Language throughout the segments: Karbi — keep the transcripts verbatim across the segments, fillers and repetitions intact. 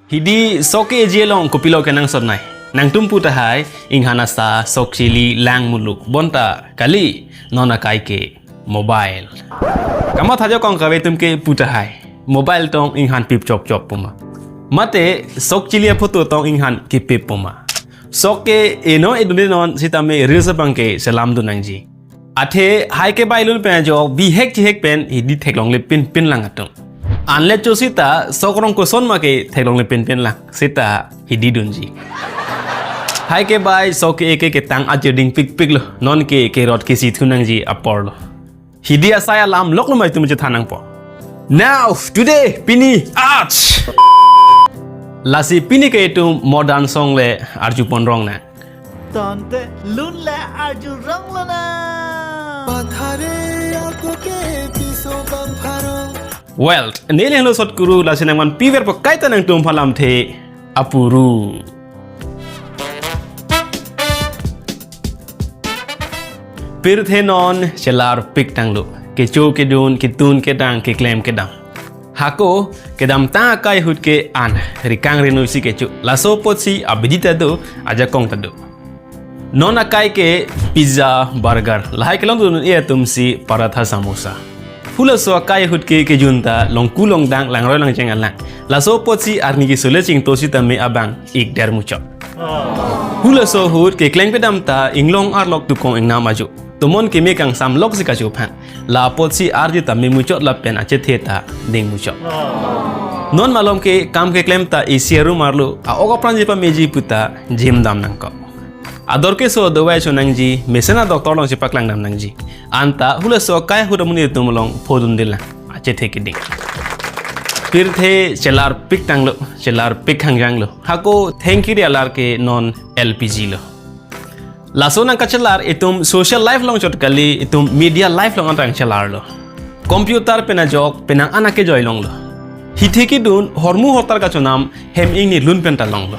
Hidi sok ke-eji along kopilo kenangsot nai. Nangtum pu tahai, inghan asa sok chili lang muluk. Bonta kali, non akai ke mobile. Kamatha ajakong kave atum ke pu tahai, mobile tong inghan pip chok chok puma. Mate sok chili aphoto tong inghan kipip puma. Sok ke eno edunde non sitame reels abang ke selam dun nangji. Athe hai ke bai lun pen ajok bihek chihek pen hidi theklongle pinpin lang atum. Anle cho sita sok rong koson ma ke theklongle pinpin lang. Sita hidi dunji. Hai ke bai sok ke eke ketang ajo ding pikpik lo. Non ke kerot kesi thu nangji apor lo. Hidi asai alam lok lo mai tum chethan nangpo. Now, today, pini, ach! Lasi pini ke itum modern song le arjupon rong na. Tangte lun le arju rong lo na. Pathare ako ke piso bang pharo. Well, neli helo sot kuru lasi nangman piver po kaita nangtum phalam the apuru. Pirthe non chelar pik tanglo. Kecho kedun, ketun kedang, keklem kedam. Hako, kedamtang akai ahut ke an, rikang reno si kecho. Laso apotsi abidi ta do, ajakong ta do. Non akai ke pizza, burger. Lahai kelong dun e atum si paratha samosa. Hulaso akai ahut ke kejun ta longku longdang langroi langcheng alang. Laso apotsi arni kesole chingto sitame abang ik der muchot. Hulaso ahut keklem kedam ta inglong arlok tukong ingnam ajo. Tomon keme kangsam lok si kachophang. La apotsi arju tame muchot lapen achethe ta ding muchot. Non malom ke kam keklem ta isi arum arlo, a-ok apran jepa meji puta jim dam nangkok. Ador keso dawai cho nangji, mesen a-doctor along chepaklang dam nangji. Anta hulaso akai ahut amonit atum along phodun dilang. Achethe keding. Pirthe chelar pik tanglo, chelar pik hangjang lo. Hako thengkiri alar ke non L P G lo. Laso nangkachelar itum social life along chot kali, itum media life along anrang chelar lo. Computer pen ajok penang an akejoi longlo. Hithe kedun hormu hortar kachonam hem ingni lun pen ta longlo.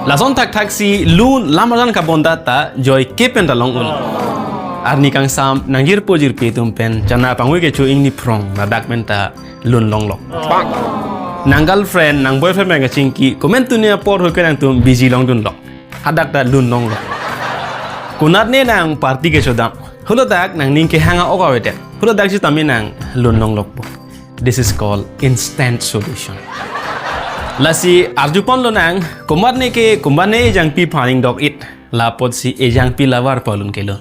Lason thakthak si lun lam arjan kabonta ta joike pen ta long un. Arni kangsam nangjirpo jirpi atum pen chana pangwe kecho ingni phrong ladak pen ta lun longlok. Nang girlfriend, nang boyfriend pen kachingki, komantu ne apor ahut ke nangtum busy longdunlok. Hadak ta lun longlo. Konat ne nang party kechodam. Huladak nangning kehang a-ok avedet. Huladak sitame nang lun longlokpo. This is called instant solution. Lasi arjupon lonang, komat ne ke, komat ne ejangpi aphan ingdok it. La apotsi ejangpi lover pu alun kelun.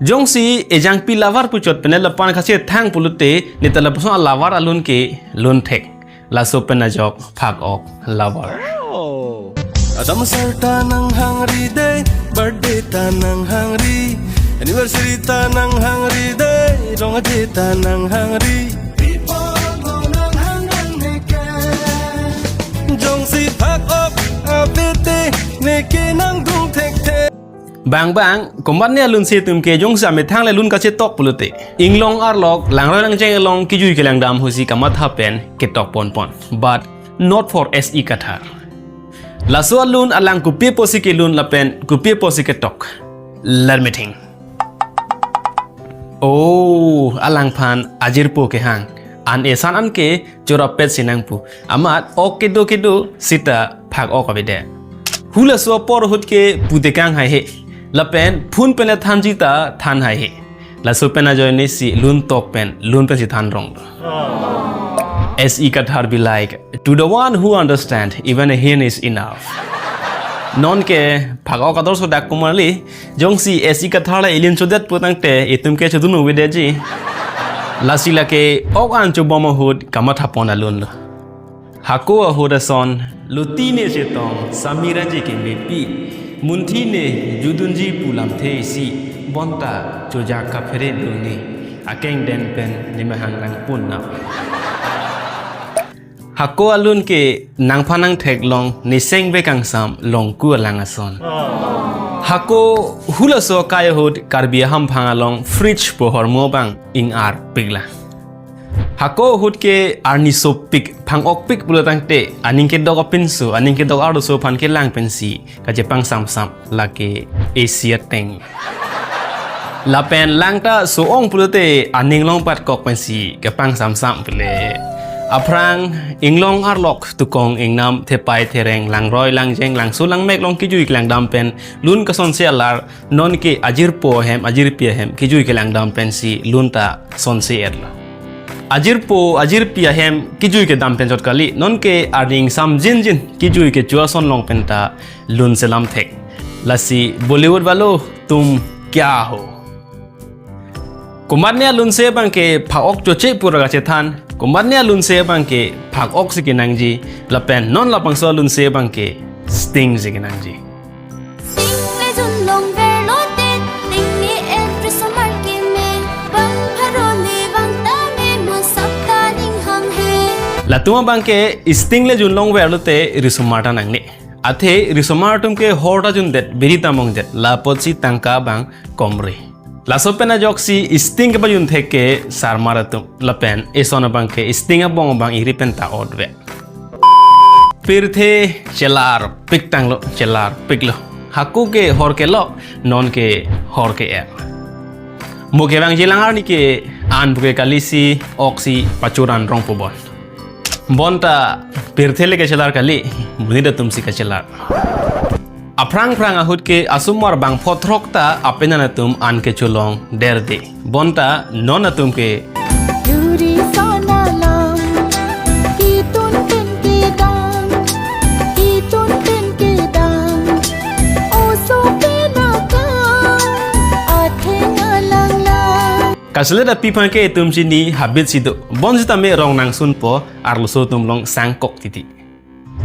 Jongsi ejangpi lover puchot pen lapu-an kachethang pulote, ne ta lapuson a-lover alun ke lun thek. Laso pen ajok phak-ok lover. Adam sir ta nanghangri de, birthday ta nanghangri, anniversary ta nanghangri de, rong aje ta nanghangri. Jongsi phak-ok ave te, neke nangdung thekthe. Bang bang, komat ne alun si itum ke jongsi amethang le lun kachetok pulote. Inglong arlok, langroi langcheng along, kejui kelang dam ahut si kamatha pen ketok ponpon. But not for S E Kathar. Laso alun alang kopi apotsi kelun lapen kopi apotsi ketok. Let me think. Oh, alangphan ajirpo kehang. An esan an ke chorapet si nangpu. Amat ok kedo kedo sita phak-ok avedet. Hulaso apor ahut ke pu tekang haihe. Lapen phone pen le thanji ta than haihe. Laso pen ajoine si lun tok pen, lun pensi than rong. S E Kathar be like, "To the one who understand, even a hint is enough." Non ke phak-ok ador so dak kumali, jongsi S E Kathar la ilin chodet putangte, itum ke chodun uvidetji. Lasi lake ok an chobom ahut kamatha pon alun lo. Hako ahut ason, luti ne chetong, Samira ji ke mepi, munthi ne judunji pu lamthe isi, bonta chojak kaphere dun ne, akeng den pen nemahang nangpun nap. Hako alun ke nangphan nangtheklong, niseng bekangsam longku alang ason. Hako hulaso akai ahut Karbi ahamphang along fridge pu ahormu abang ing-ar piklang. Hako ahut ke arni sopik, phang-okpik pulotangte, aning kedok apinso, aning kedok arloso aphan kelang pensi, kachepangsamsam, lake A C ateng. Lapen langta so-ong pulote, aning longpat kok pensi, kepangsamsam pule. Aphrang inglong arlok tukong ingnam thepai thereng langroi langjeng langso langmek along kejui kelangdam pen lun kasonse alar nonke ajirpo ahem ajirpi ahem kejui kelangdam pensi lun ta sonse-etlo. Ajirpo ajirpi ahem kejui kedam pen chot kali, nonke arni ingsam jinjin kejui kecho ason along pen ta lun selam thek. Lasi Bollywood walo, tum kya ho? Komatne alunse abangke phak-ok choche pura kachethan, komatne alunse abangke phak-ok si kenangji, lapen non labangso alunse abangke Sting si kenangji. Sting le jun longverlote, Sting ni every summer keme, bang pharo ni vang tame, masap ta ning hanghe. Latum abangke Sting le jun longverlote risomar ta nangne. Athe risomar atum ke hor ta jundet, biri ta mongdet, la apotsi tangka abang komre. Laso pen ajoksi Sting kepajun thek ke sarmar atum, lapen eson abangke Sting abong abang iri pen ta otve. Pirthe chelarpik tanglo, chelarpiklo. Hako ke hor kelok, nonke hor ke-er. Mo kevangji alang arni ke an puke kalisi, oksi pachuran rong pu bon. Bonta pirthe le kachelar kali, monit atum si kachelar. Aphrang phrang ahut ke asomar bang phothrok ta apenan atum an kecholong derde. Bonta non atum ke Duri sona lang, kitun pen kedang, kitun pen kedang, oso penaka, atheng alang lang. Kaselet api aphan ke itum chini habit si do. Bonsitame rong nangsunpo, arloso atum along sangkok titi.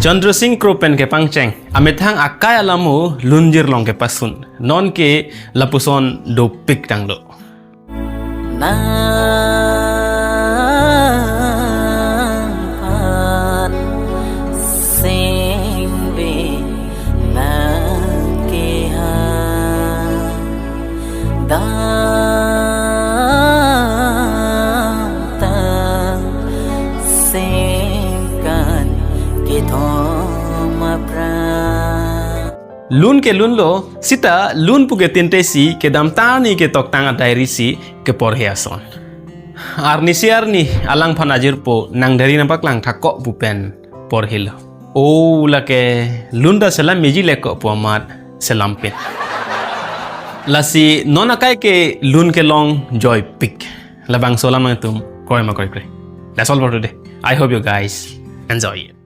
Chandra Singh Kro pen kepangcheng amethang akai alamo lunjir along kepasun. Nonke lapuson dopik tanglo. Nangphan singbi nangkeha damtang singkan kethom aphrang. Lun ke lunlo, sita lun puke tinte si kedamtang arni ketoktang a-diary si keporhe ason. Arnisi arni alangphan ajirpo nang diary nangpaklang thakok pu pen porhelo. O lake lun ta selam meji lekok pu amat selampin. Lasi non akai ke lun kelong joypik. Labangso alam nangtum kroima kroikre. That's all for today. I hope you guys enjoy it.